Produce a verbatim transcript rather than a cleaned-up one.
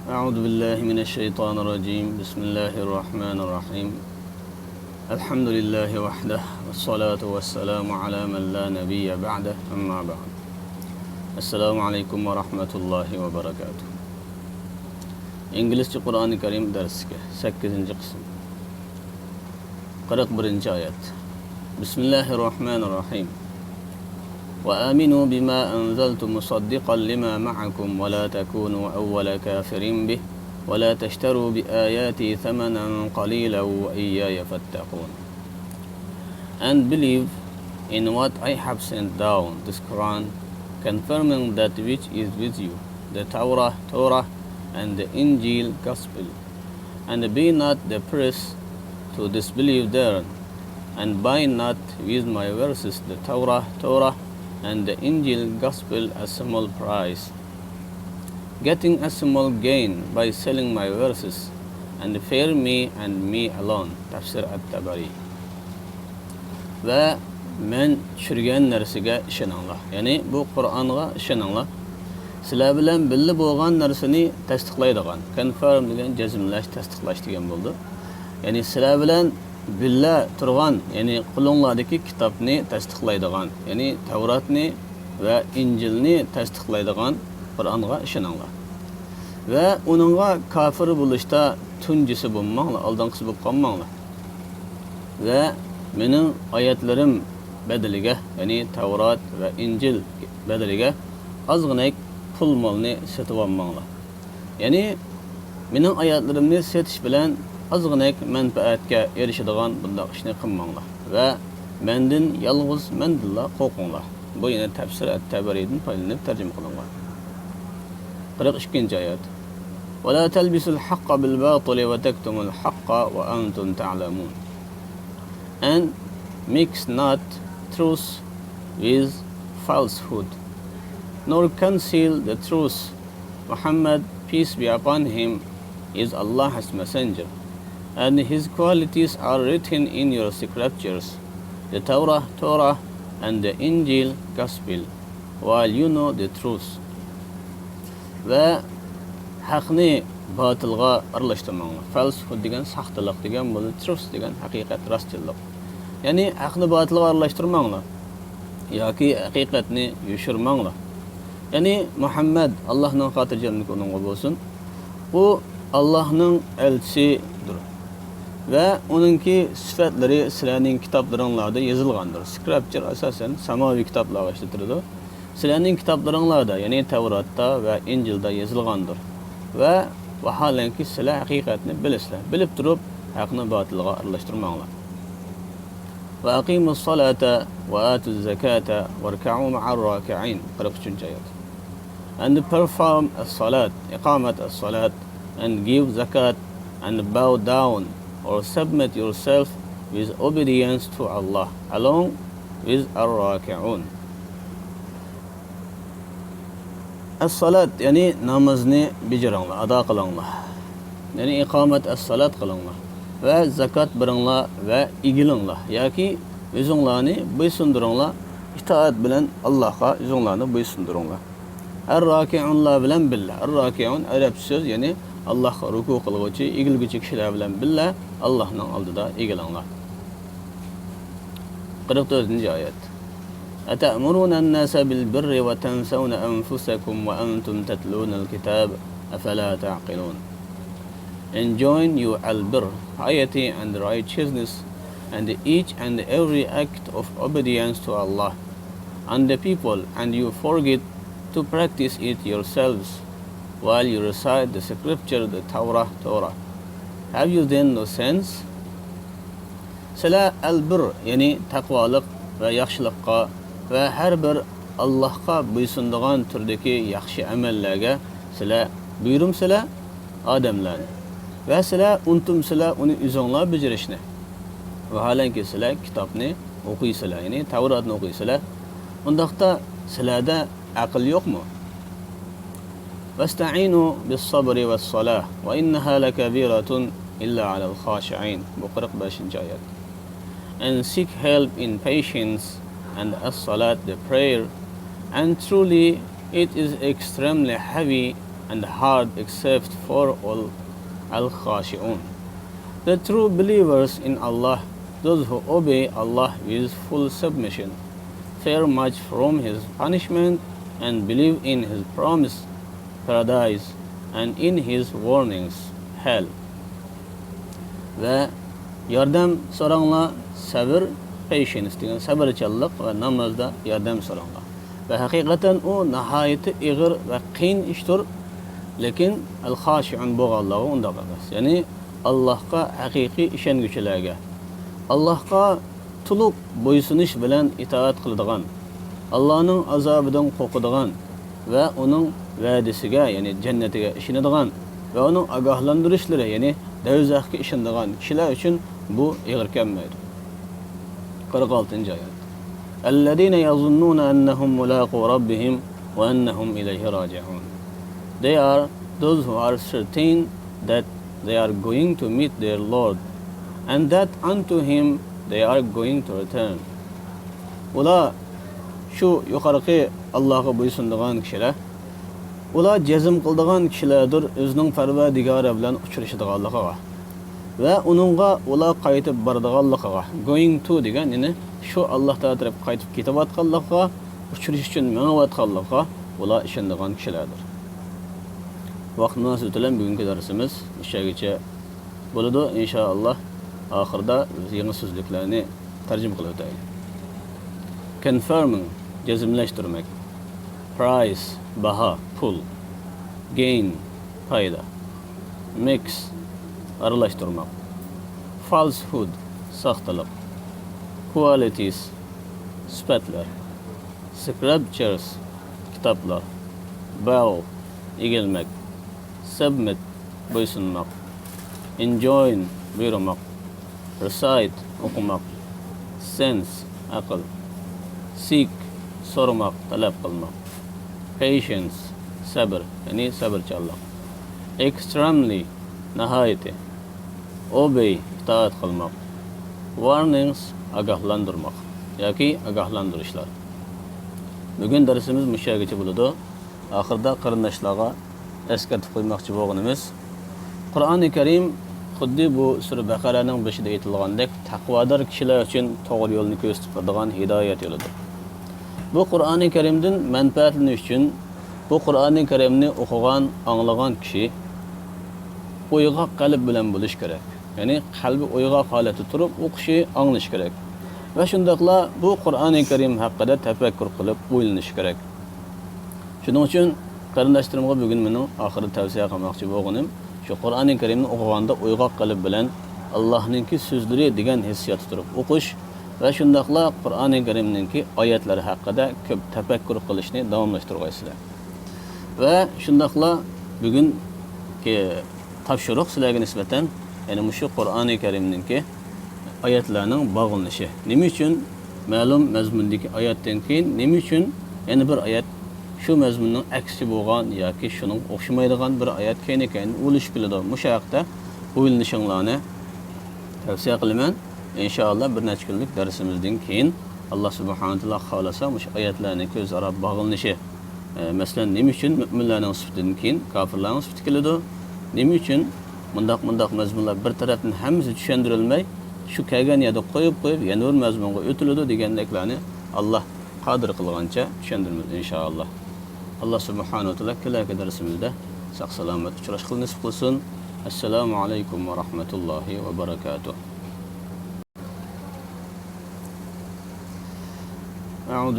أعوذ بالله من الشيطان الرجيم. بسم الله الرحمن الرحيم. الحمد لله وحده، والصلاة والسلام على من لا نبي بعده، أما بعد. السلام عليكم ورحمة الله وبركاته. ئىنگلىزچە قۇرئانى كەرىم دەرسلىكى، سەككىزىنچى قىسىم. قىرىق بىرىنچى ئايەت. بسم الله الرحمن الرحيم. وآمنوا بما أنزلت مصدقا لما معكم ولا تكونوا أول كافر به ولا تشتروا بآياتي ثمنا قليلا وإياي فاتقون. And believe in what I have sent down, this Quran, confirming that which is with you, the Torah, Torah, and the Injil, Gospel. And be not the first to disbelieve therein, and buy not with my verses the Torah, Torah, and the Injil, Gospel, a small price, getting a small gain by selling my verses, and fear me and me alone. تەپسىر ئەت-تەبەرى. ۋە مەن چۈشۈرگەن نەرسىگە ئىشىنىڭلار. يەنى بۇ قۇرئانغا ئىشىنىڭلار. سىلەر بىلەن بىللە بولغان نەرسىنى تەستىقلايدىغان، كونفىرم دېگەن جەزملەش، تەستىقلاش دېگەن بولىدۇ. يەنى سىلەر بىلەن بىللە تۇرغان، يەنى قولۇڭلاردىكى كىتابنى تەستىقلايدىغان، يەنى تەۋراتنى ۋە ئىنجىلنى تەستىقلايدىغان قۇرئانغا ئىشىنىڭلار. ۋە ئۇنىڭغا كاپىر بولۇشتا تۇنجىسى بولماڭلار، ئالدىنقىسى بولۇپ قالماڭلار. ۋە مېنىڭ ئايەتلىرىم بەدىلىگە، يەنى تەۋرات ۋە ئىنجىل بەدىلىگە ئازغىنەك پۇل مالنى سېتىۋالماڭلار. يەنى مېنىڭ ئايەتلىرىمنى سېتىش بىلەن ئازغىنەك مەنپەئەتكە ئېرىشىدىغان بۇنداق ئىشنى قىلماڭلار. ۋە مەندىن، يالغۇز مەندىنلا قورقۇڭلار. بۇ يەنە تەپسىر ئەت-تەبەرىدىن پايدىلىنىپ تەرجىمە قىلىنغان. قىرىق ئىككىنچى ئايەت. ولا تلبسوا الحق بالباطل وتكتموا الحق وأنتم تعلمون. And mix not truth with falsehood, nor conceal the truth. Muhammad, peace be upon him, is Allah's messenger, and his qualities are written in your scriptures, the Torah, Torah, and the Injil, Gospel, while you know the truth. ۋە ھەقنى باتىلغا ئارىلاشتۇرماڭلار. فالسىھۇد دېگەن ساختىلىق دېگەن بولىدۇ، تروس دېگەن ھەقىقەت، راستچىللىق. يەنى ھەقنى باتىلغا ئارىلاشتۇرماڭلار. ياكى ھەقىقەتنى يوشۇرماڭلار. يەنى مۇھەممەد، ئاللاھنىڭ خاتىرجەملىكى ئۇنىڭغا بولسۇن، ئۇ ئاللاھنىڭ ئەلچىسىدۇر. ۋە ئۇنىڭكى سۈپەتلىرى سىلەرنىڭ كىتابلىرىڭلاردا يېزىلغاندۇر. سكرىپچر ئاساسەن ساماۋىي كىتابلارغا ئىشلىتىلىدۇ. سىلەرنىڭ كىتابلىرىڭلاردا، يەنى تەۋراتتا ۋە ئىنجىلدا يېزىلغاندۇر. ۋە ۋاھالەنكى، سىلەر ھەقىقەتنى بىلىسىلەر. بىلىپ تۇرۇپ، ھەقنى باتىلغا ئارىلاشتۇرماڭلار. وأقيموا الصلاة وآتوا الزكاة واركعوا مع الراكعين. قىرىق ئۈچىنچى ئايەت. And perform as-salat, إقامة الصلاة, and give zakat, and bow down or submit yourself with obedience to Allah, along with الراكعون. ئەسسالات، يەنى نامازنى بېجىرىڭلار، ئادا قىلىڭلار. يەنى ئىقامەت ئەسسالات قىلىڭلار. ۋە زاكات بېرىڭلار ۋە ئېگىلىڭلار. ياكى ئۆزۈڭلارنى بويسۇندۇرۇڭلار، ئىتائەت بىلەن ئاللاھقا ئۆزۈڭلارنى بويسۇندۇرۇڭلار. ئەر راكىئۇنلار بىلەن بىللە. ئەر راكىئۇن ئەرەبچە سۆز، يەنى ئاللاھقا رۇكۇ قىلغۇچى، ئېگىلگۈچى كىشىلەر بىلەن بىللە ئاللاھنىڭ ئالدىدا ئېگىلىڭلار. قىرىق تۆتىنچى ئايەت. أتأمرون الناس بالبر وتنسون أنفسكم وأنتم تتلون الكتاب أفلا تعقلون. Enjoin you al-birr, piety and righteousness, and each and every act of obedience to Allah and the people, and you forget to practice it yourselves, while you recite the scripture, the Torah, Torah. Have you then no sense? سىلەر ئەلبىر، يەنى تەقۋالىق ۋە ياخشىلىققا ۋە ھەر بىر ئاللاھقا بويسۇنىدىغان تۈردىكى ياخشى ئەمەللەرگە سىلەر بۇيرۇمسىلەر ئادەملەرنى. ۋە سىلەر ئۇنتۇمسىلەر ئۇنى ئۆزۈڭلار بېجىرىشنى. ۋاھالەنكى، سىلەر كىتابنى ئوقۇيسىلەر، يەنى تەۋراتنى ئوقۇيسىلەر. ئۇنداقتا سىلەردە ئەقىل يوقمۇ؟ واستعينوا بالصبر والصلاة وإنها لكبيرة إلا على الخاشعين. بۇ قىرىق بەشىنچى ئايەت. And seek help in patience and as-salat, the prayer, and truly it is extremely heavy and hard except for all الخاشعون. The true believers in Allah, those who obey Allah with full submission, fear much from His punishment and believe in His promise, paradise, and in His warnings, hell. ۋە ياردەم سوراڭلار، سەۋر، patience دېگەن سەۋرچانلىق ۋە نامازدا ياردەم سوراڭلار. ۋە ھەقىقەتەن ئۇ ناھايىتى ئېغىر ۋە قىيىن ئىشتۇر، لېكىن الخاشعون بولغانلارغا ئۇنداق ئەمەس. يەنى ئاللاھقا ھەقىقىي ئىشەنگۈچىلەرگە، ئاللاھقا تولۇق بويسۇنۇش بىلەن ئىتائەت قىلىدىغان، ئاللانىڭ ئازابىدىن قورقىدىغان ۋە ئۇنىڭ ۋەدىسىگە، يەنى جەننىتىگە ئىشىنىدىغان ۋە ئۇنىڭ ئاگاھلاندۇرۇشلىرى، يەنى دوزاخقا ئىشىنىدىغان كىشىلەر ئۈچۈن بۇ ئېغىر كەلمەيدۇ. قىرىق ئالتىنچى ئايەت. الذين يظنون أنهم ملاقو ربهم وأنهم إليه راجعون. They are those who are certain that they are going to meet their Lord and that unto Him they are going to return. ئۇلار، شۇ يۇقىرىقى ئاللاھقا بويسۇنىدىغان كىشىلەر، ئۇلار جەزم قىلىدىغان كىشىلەردۇر ئۆزىنىڭ پەرۋەردىگارى بىلەن ئۇچرىشىدىغانلىقىغا ۋە ئۇنىڭغا ئۇلار قايتىپ بارىدىغانلىقىغا، going to دېگەن، يەنى شۇ ئاللاھ تائالا تەرەپكە قايتىپ كېتىۋاتقانلىقىغا، ئۇچرىشىش ئۈچۈن مېڭىۋاتقانلىقىغا ئۇلار ئىشىنىدىغان كىشىلەردۇر. ۋاقىت مۇناسىۋىتى بىلەن بۈگۈنكى دەرسىمىز مۇشۇ يەرگىچە بولىدۇ. ئىنشائاللاھ، ئاخىرىدا يېڭى سۆزلۈكلەرنى تەرجىمە قىلىپ ئۆتەيلى. Confirming، جەزملەشتۈرمەك. Price، باھا، پۇل. Gain، پايدا. Mix، ئارىلاشتۇرماق. Falsehood، ساختىلىق. Qualities، سۈپەتلەر. Scriptures، كىتابلار. Bow، ئېگىلمەك. Submit، بويسۇنماق. Enjoin، بۇيرۇماق. Recite، ئوقۇماق. Sense، ئەقىل. Seek، سورىماق، تەلەپ قىلماق. Patience، سەبر، يەنى سەۋرچانلىق. Extremely، ناھايىتى. Obey، ئىتائەت قىلماق. Warnings، ئاگاھلاندۇرماق ياكى ئاگاھلاندۇرۇشلار. بۈگۈن دەرسىمىز مۇشۇ يەرگىچە بولىدۇ. ئاخىرىدا قېرىنداشلارغا ئەسكەرتىپ قويماقچى بولغىنىمىز، قۇرئانى كەرىم خۇددى بۇ سۈرە بەقەرەنىڭ بېشىدا ئېيتىلغاندەك تەقۋادار كىشىلەر ئۈچۈن توغرا يولنى كۆرسىتىپ بېرىدىغان ھىدايەت يولىدۇر. بۇ قۇرئانى كەرىمدىن مەنپەئەتلىنىش ئۈچۈن بۇ قۇرئانى كەرىمنى ئوقۇغان، ئاڭلىغان كىشى ئويغاق قەلب بىلەن بولۇشى كېرەك. يەنى قەلبى ئويغاق ھالەتتە تۇرۇپ ئوقۇشى، ئاڭلىشى كېرەك. ۋە شۇنداقلا بۇ قۇرئانى كەرىم ھەققىدە تەپەككۇر قىلىپ ئويلىنىشى كېرەك. شۇنىڭ ئۈچۈن قېرىنداشلىرىمغا بۈگۈن مېنىڭ ئاخىرىدا تەۋسىيە قىلماقچى بولغىنىم، شۇ قۇرئانى كەرىمنى ئوقۇغاندا ئويغاق قەلب بىلەن ئاللاھنىڭكى سۆزلىرى دېگەن ھېسسىياتتا تۇرۇپ ئوقۇش ۋە شۇنداقلا قۇرئانى كەرىمنىڭكى ئايەتلىرى ھەققىدە كۆپ تەپەككۇر قىلىشنى داۋاملاشتۇرغايسىلەر. ۋە شۇنداقلا بۈگۈنكى تاپشۇرۇق سىلەرگە نىسبەتەن، يەنى مۇشۇ قۇرئانى كەرىمنىڭكى ئايەتلەرنىڭ باغلىنىشى. نېمە ئۈچۈن مەلۇم مەزمۇندىكى ئايەتتىن كېيىن نېمە ئۈچۈن يەنە بىر ئايەت شۇ مەزمۇننىڭ ئەكسىچە بولغان ياكى شۇنىڭغا ئوخشىمايدىغان بىر ئايەت كەينى-كەينىدىن ئۇلىشىپ كېلىدۇ. مۇشۇ ھەقتە ئويلىنىشىڭلارنى تەۋسىيە قىلىمەن. ئىنشائاللا، بىر نەچچە كۈنلۈك دەرسىمىزدىن كېيىن، ئاللا سۇبھانەھۇ ۋە تائالا خالىسا، مۇشۇ ئايەتلەرنىڭكى ئۆزئارا باغلىنىشى، ئە، مەسىلەن، نېمە ئۈچۈن مۆمىنلەرنىڭ سۈپىتىدىن كېيىن كاپىرلارنىڭ سۈپىتى كېلىدۇ؟ نېمە ئۈچۈن مۇنداق، مۇنداق مەزمۇنلار بىر تەرەپتىن ھەممىسى چۈشەندۈرۈلمەي، شۇ كەلگەن يەردە قويۇپ قويۇپ، يەنە بىر مەزمۇنغا ئۆتۈلىدۇ دېگەندەكلەرنى ئاللا قادىر قىلغانچە چۈشەندۈرىمىز، ئىنشائاللا. ئاللا سۇبھانەھۇ ۋە تائالا كېلەركى دەرسىمىزدە ساق-سالامەت ئۇچراشقىلى نېسىپ قىلسۇن. ئەسسالامۇ ئەلەيكۇم ۋە رەھمەتۇللاھى ۋە بەرەكاتۇھ.